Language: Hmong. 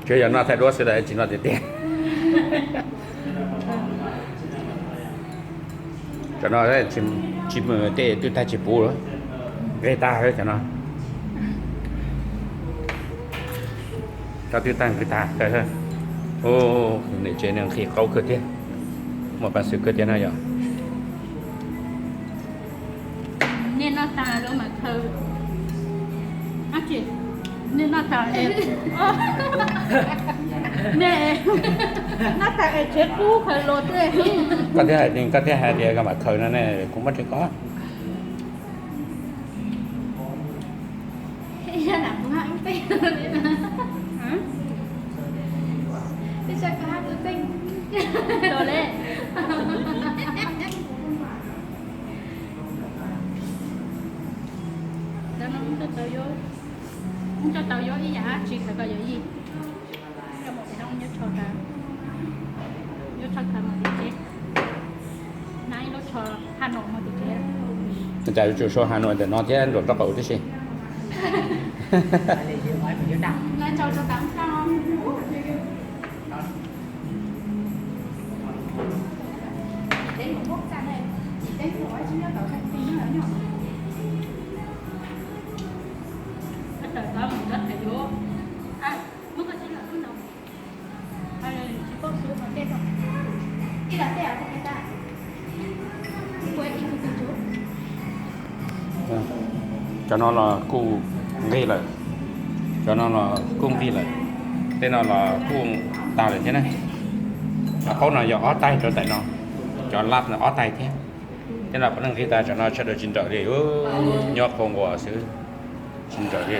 Tsuas yog noj thaij duab xwb los tsis noj tiag tiag. Cov no tsis mus tej twb tag tsis puv, nqig tag cov no. Cov twb tag nqig tag. Niam tsev nws nqhis qaub kawg thiab, muaj peev xwm kawg thiab no yog. Nej noj tag lawm mam khaws. Ab tsis, nej noj tag es, nej noj tag es tsev kub khaws los tej. Koj thiaj hais tias, koj thiaj hais tias koj mam khaws no ne, kuv muab rau koj. Ntawm no wb coj tau yuav ib yam dab tsi khaws koj yuav ib. Coj mus tim no yuav tsho khaws, yuav tsho khaws mus tim tsev. Nab ib lub tsho haj no mus tim tsev. Cas yuav tsum sau haj no ntawm no thiab nram nraub qaum tib si. Cov no los kuj nqig lawm, cov no los kuj nqig lawm, tej no los kuj tag lawm thiab na. Cov qaub no yog ob taig rau ntawm no, cov lab no ob taig thiab. Tej no puav leej nqig tag, cov no sawv daws tsis nrawm li, nyob qhuav nquas xwb, tsis nrawm li.